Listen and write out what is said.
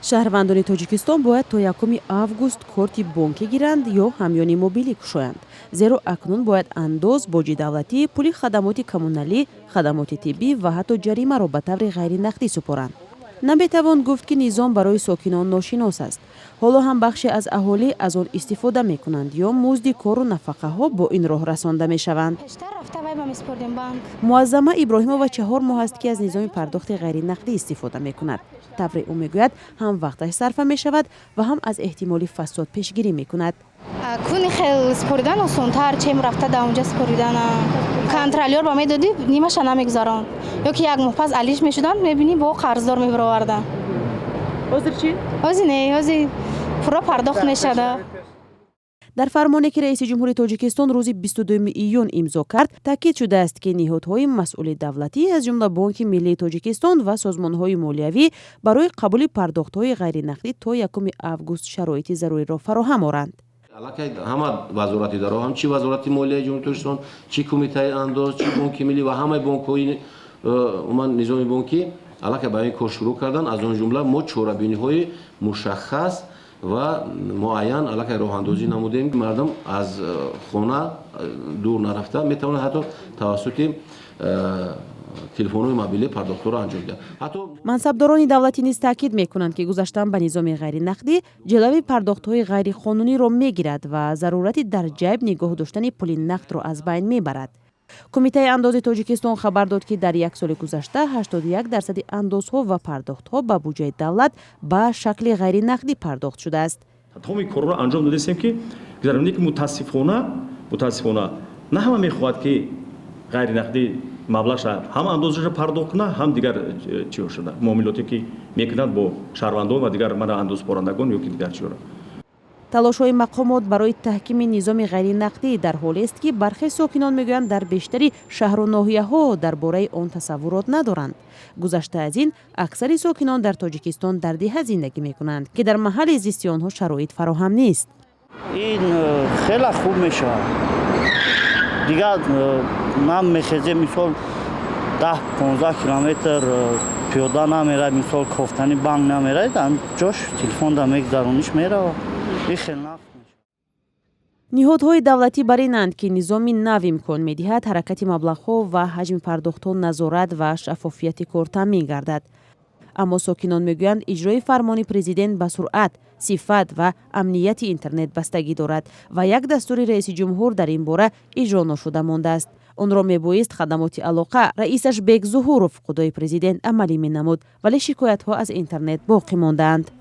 Шаҳрвандони Тоҷикистон бояд то 1 август корти бонкӣ гиранд ё ҳамёни мобилӣ кушоянд, зеро акнун бояд андоз, боҷи давлатӣ, пули хадамоти коммуналӣ, хадамоти тиббӣ ва ҳатто ҷаримаро ба таври ғайринақдӣ супоранд. Наметавон гуфт, ки низом барои сокинон ношинос аст. Ҳоло ҳам бахше аз аҳолӣ аз он истифода мекунанд ё музди кору нафақаҳо бо ин роҳ расонда мешаванд. Пештар рафта вай ба месупордем банк. Муаззама Иброҳимова 4 моҳ аст, ки аз низоми пардохти ғайринақдӣ истифода мекунад. Тавре ӯ мегӯяд, ҳам вақташ сарфа мешавад ва ҳам аз эҳтимоли фасод пешгирӣ мекунад. Куни хел супоридан осонтар, чем рафта да онҷа супоридана. Контролёр ба медодӣ, нимаша намегузаронд ё ки як моҳ пас алиш мешуданд, мебинӣ, бо қарздор мебароварданд. Ҳозир чӣ? Ҳозир не, ҳозир пурра пардохт мешада. Дар фармоне, ки раиси ҷумҳури Тоҷикистон рӯзи 22 июн имзо кард, таъкид шудааст, ки ниҳодҳои масъули давлатӣ, аз ҷумла Бонки миллии Тоҷикистон ва созмонҳои молиявӣ, барои қабули пардохтҳои ғайринақдӣ то 1 август шароити заруриро фароҳам оранд. Аллакай ҳама вазорати идораҳо, ҳам чи Вазорати молияи Ҷумҳурии Тоҷикистон, чи Кумитаи андоз, чи Бонки миллӣ ва ҳамаи бонкҳои, умуман низоми бонкӣ аллакай ба ин кор шурӯъ карданд. Аз он ҷумла мо чорабиниҳои мушаххас ва муайян аллакай роҳандозӣ намудем. Мардум аз хона дур нарафта метавонад ҳатто тавассути телефонҳои мобилӣ пардохтҳоро анҷом диҳад ҳатто. Мансабдорони давлатӣ низ таъкид мекунанд, ки гузаштан ба низоми ғайринақдӣ ҷилави пардохтҳои ғайриқонуниро мегирад ва зарурати дар ҷайб нигоҳ доштани пули нақдро аз байн мебарад. Кумитаи андози Тоҷикистон хабар дод, ки дар як соли гузашта 81 дарсади андозҳо ва пардохтҳо ба буҷаи давлат ба шакли ғайринақдӣ пардохт шудааст. Тамоми корҳоро анҷом додастем, ки гузаронем, ки мутаассифона на ҳама мехоҳад, ки ғайринақдӣ маблағша ҳам андозаша пардохт кунад, ҳам дигар чиҳо шуда муомилоте, ки мекунад бо шаҳрвандон ва дигар мана андозпорандагон ё ки дигар чиҳоро. Талошҳои мақомот барои таҳкими низоми ғайринақдӣ дар ҳолест, ки бархе сокинон мегӯянд, дар бештари шаҳру ноҳияҳо дар бораи он тасаввурот надоранд. Гузашта аз ин, аксари сокинон дар Тоҷикистон дар деҳа зиндагӣ мекунанд, ки дар маҳалли зисти онҳо шароит фароҳам нест. Ин хеле хуб мешавад. Дигар нам мехезем, мисол, 10-15 километр пиёда намерад, мисол, кофтани банк намерад, ҷош телефонда мегзарониш, меравад. Ин хел наф. Ниҳодҳои давлатӣ бар инанд, ки низоми нав имкон медиҳад ҳаракати маблағҳо ва ҳаҷми пардохтҳо назорат ва шаффофияти кор таъмин гардад. Аммо сокинон мегӯянд, иҷрои фармони президент ба суръат, сифат ва амнияти интернет бастагӣ дорад ва як дастури раиси ҷумҳур дар ин бора иҷро ношуда мондааст. Онро мебоист хадамоти алоқа, раисаш Бек Зуҳуров, худои президент, амалӣ менамуд, вале шикоятҳо аз интернет боқӣ мондаанд.